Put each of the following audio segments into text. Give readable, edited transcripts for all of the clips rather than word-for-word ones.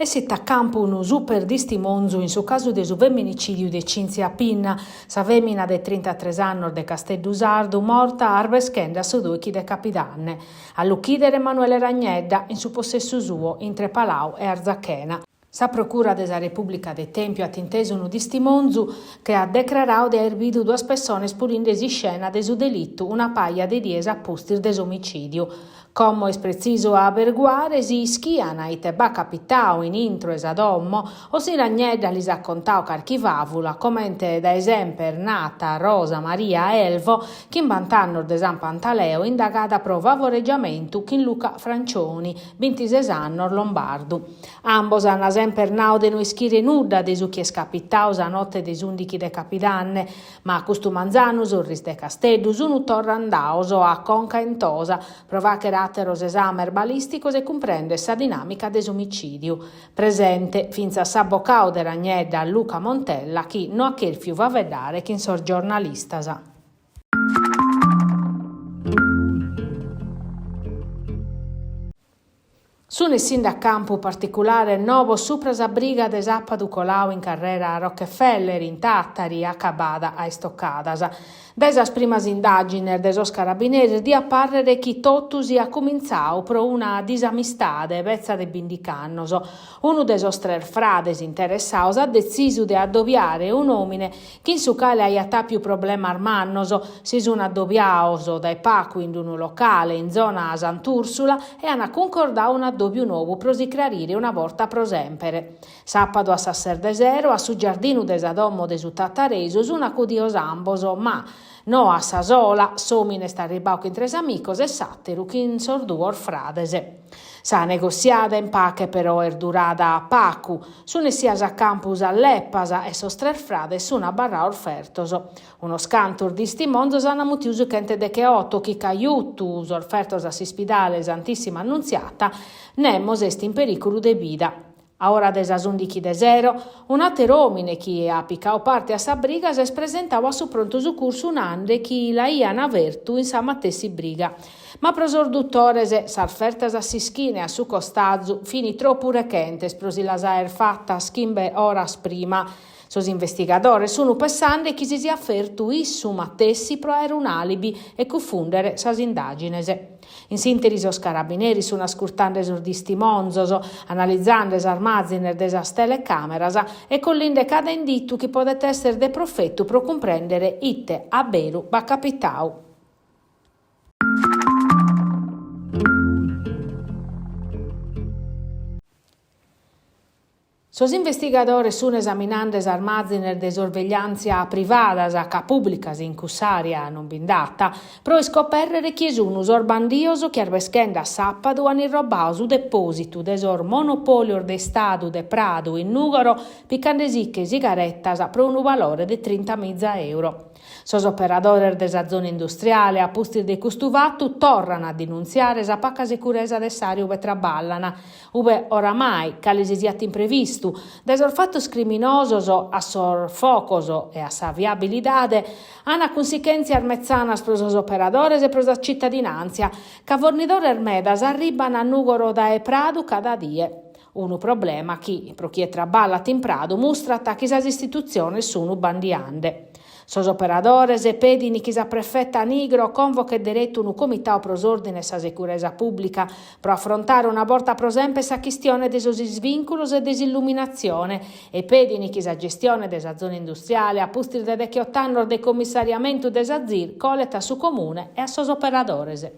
Essit a campu unu super distimonzu in su casu de su femminicidiu de Cinzia Pinna, sa fèmina de trintatres annos de Casteddu Sardu morta arbeschende a su doichi de capidanne. A l'uchìdere Emanuele Ragnedda, in su possessu suo, intre Palau e Arzachena. Sa Procura de sa Repùblica de Tèmpiu at intesu unu distimonzu chi at decraradu de aer bidu duas pessones pulinde s'iscena de su delitu una paja de dies a pustis de s'omicìdiu. Como est pretzisu a aberguare si ischian ite b'at capitadu in intro 'e sa domo o si Ragnedda lis at contadu carchi fàvula comente dae semper nat Rosa Maria Elvo, chimbant'annos de San Pantaleo, indagada pro favoreggiamentu chin Luca Francioni, bintises annos, lombardu. Ambos an semper nadu de no ischire nudda de su chi est capitadu sa note de s'ùndichi de capidanne, Ma custu manzanu sos Ris de Casteddu sun torra andados a Conca 'Entosa pro fàghere àteros esames balìsticos e cumprèndere sa dinàmica de s'omicìdiu. Presente fintzas s'abocadu de Ragnedda Luca Montella chi no at chèrfiu faeddare chin sos giornalistas. Sun essinde a campu particulares novos supra sa briga de sàpadu coladu in carrera Rockefeller in Tàtari acabada a istocadas. Dae sas primas indàgines de sos carabineris diat pàrrere chi totu siat cumintzadu pro una disamistade betza de bìndich'annos. Unu de sos tres frades interessados at detzisu de addobiare un'òmine chin su cale aiat àpiu problemas mannos, si sun addobiados dae pacu in unu locale in zona Sant'Ursula e an cuncordadu un'addòbiu nou pro si crarire una borta pro semper. Sàpadu a sas ses de sero, a su giardinu de sa domo de su tataresu sun acudidos ambos, ma no a sa sola, s'òmine est arribbadu chin tres amicos e s'àteru chin sos duos frades. Sa negossiada in pache però est durada pacu, sun essias a campu sas lepas e sos tres frades sun abarrados fertos. Unos cantos distimonzos an mutiu su chentedecheoto chi ch'at jutu sos fertos a s'ispidale Santissima Annunziata, nemos est in periculu de bida. A ora de sas ùndichi de sero, un'àteru òmine chi at picadu parte a sa briga s'est presentadu a su prontu sucursu nande chi l'aian fertu in sa matessi briga. Ma pro sos dutores sas fertas a s'ischina e a su costazu fin tropu rechentes pro si las aer fatas chimbe oras prima. Sos investigadores sun pessande chi si siat fertu issu matessi pro aer un'àlibi e cufùndere sas indàgines. In s'ìnteri sos carabineris sun ascurtende sos distimonzos, analizende sas màzines de sas telecàmeras e collinde cada inditu chi podet èssere de profetu pro cumprèndere ite a beru b'at capitadu. Sos investigadores sun esaminande sas màzines de sorvegliàntzia privadas, ca pùblicas in cuss'àrea non bi nd'at, pro iscopèrrere chie sun sos bandios chi arbeschende a sàpadu an irrobadu su depòsitu de sos monopòlios de Istadu de Pradu in Nùgoro picandesiche sigaretas pro unu valore de trinta miza euro. Sos operadores de sa zona industriale, a pustis de custu fatu, torran a dinuntziare sa paca securesa de s'àrea ube traballan, ube oramai cale si siat imprevistu, dae sos fatos criminosos a sos focos e a sa viabilidade, an cunsichèntzias metzanas pro sos operadores e pro sa citadinàntzia, ca fornidores medas arriban a Nùgoro dae Pradu cada die. Unu problema chi, pro chie traballat in Pradu, mustrat chi sas istitutziones sun bandiande. Sos operadores pedin chi sa prefeta Nigro convochet deretu unu comitadu pro s'òrdine e sa securesa pùblica pro afrontare una borta pro semper sa chistione de sos isvìnculos e de s'illuminatzione e pedin chi sa gestione de sa zona industriale, a pustis de decheot'annos de commissariamentu de sa Zir, colet a su Comune e a sos operadores.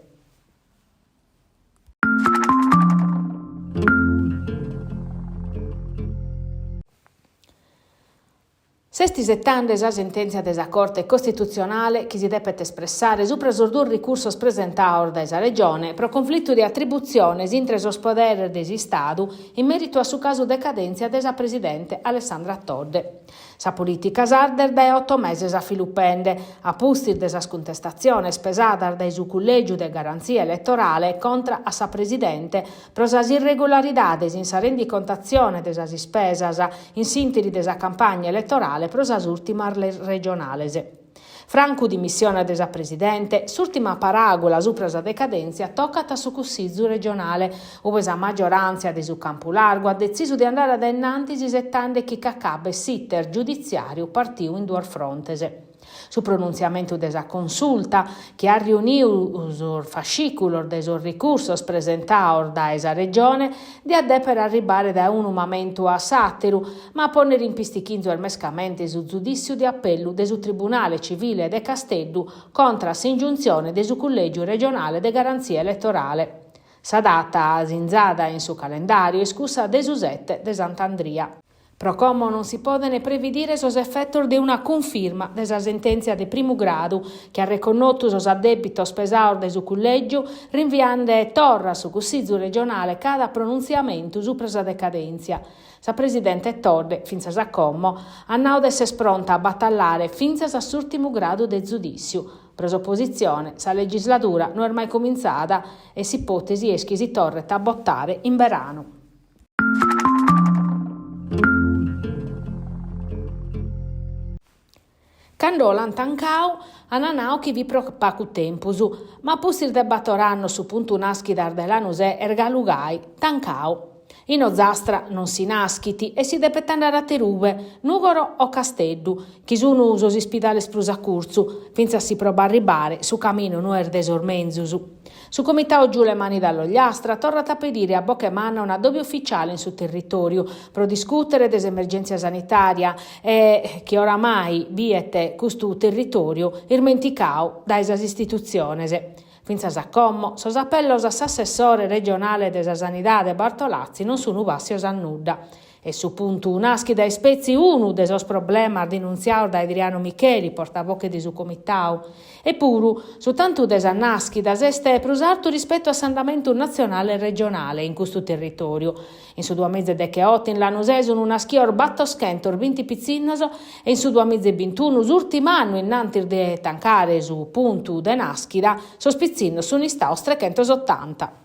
S'est isetande sa sentèntzia de sa Corte Costitutzionale chi si depet espressare supra sos duos ricursos presentados dae sa Regione pro conflitu de atributziones intre sos poderes de s'Istadu in mèritu a su casu decadèntzia de sa presidente Alessandra Todde. Sa polìtica sarda est dae oto meses afilupende, a pustis de sas cuntestatziones pesadas dae su Cullègiu de Garantzia Eletorale contra a sa presidente pro sas irregularidades in sa rendicontatzione de sas ispesas in s'ìnteri de sa campagna eletorale pro sas ùrtimas regionales. Francu dimissiones de sa presidente, s'ùrtima paràgula supra sa decadèntzia tocat a su Cussizu regionale, ube sa magioràntzia de su Campu Largu at detzisu de andare a dae innantis isetende chi ch'acabet s'iter giuditziàriu partiu in duos frontes. Su pronuntziamentu de sa Consulta, chi at riuniu sos fascìculos de sos ricursos presentados dae sa Regione, diat dèpere arribbare dae unu mamentu a s'àteru, ma a pònnere in pistichinzu est mescamente su zudìssiu de apellu de su Tribunale Civile de Casteddu contra a s'ingiuntzione de su Cullègiu regionale de garantzia eletorale. Sa data sinzada in su calendàriu est cussa de su sete de Sant'Andria. Pro como non si podent previdire sos efetos de una cunfirma de sa sentèntzia de primu gradu chi at reconnotu sos addèbitos pesados dae su Cullègiu, rinviende torra a su Cussizu regionale cada pronuntziamentu supra sa decadèntzia. Sa presidente Todde, fintzas a como, at nadu de esser pronta a batallare fintzas a s'ùrtimu gradu de zudìssiu. Pro s'opositzione, sa legisladura no est mai comintzada e s'ipòtesi est chi si torret a botare in beranu. Cando l'ant tancau, ant nau chi fit pro pagu tempus, ma a pustis de bator annos su puntu nàschidas de Lanusè est galu gai, tancau. In Ozastra non si naschit e si depet andare aterube, Nùgoro o Casteddu, chi sun sos ispidales prus a curtzu, fintzas si pro b'arribare su caminu no est de sos menzus. Su Comitadu Giù le mani dall'Ogliastra torrat a pedire a boche manna un'addòbiu ufitziale in su territòriu pro discùtere de s'emergèntzia sanitària e chi oramai biet custu territòriu ismenticadu dae sas istitutziones. Fintzas a como sos apellos a s'assessore regionale de sa Sanidade Bartolazzi non sunt passios a nudda. E su puntu nàschida est petzi unu de sos problemas denuntziados dae Adriano Micheli, portavoche de su comitadu. Epuru, su tantu de sas nàschidas est prus artu rispetu a s'andamentu natzionale e regionale in custu territòriu. In su duamiza e decheoto in Lanusè sunt naschios batoschentos binti pitzinnos e in su duamiza e bintunu, s'ùrtimu annu innantis de tancare su puntu de nàschida, sos pitzinnos sunt istados trechentos otanta.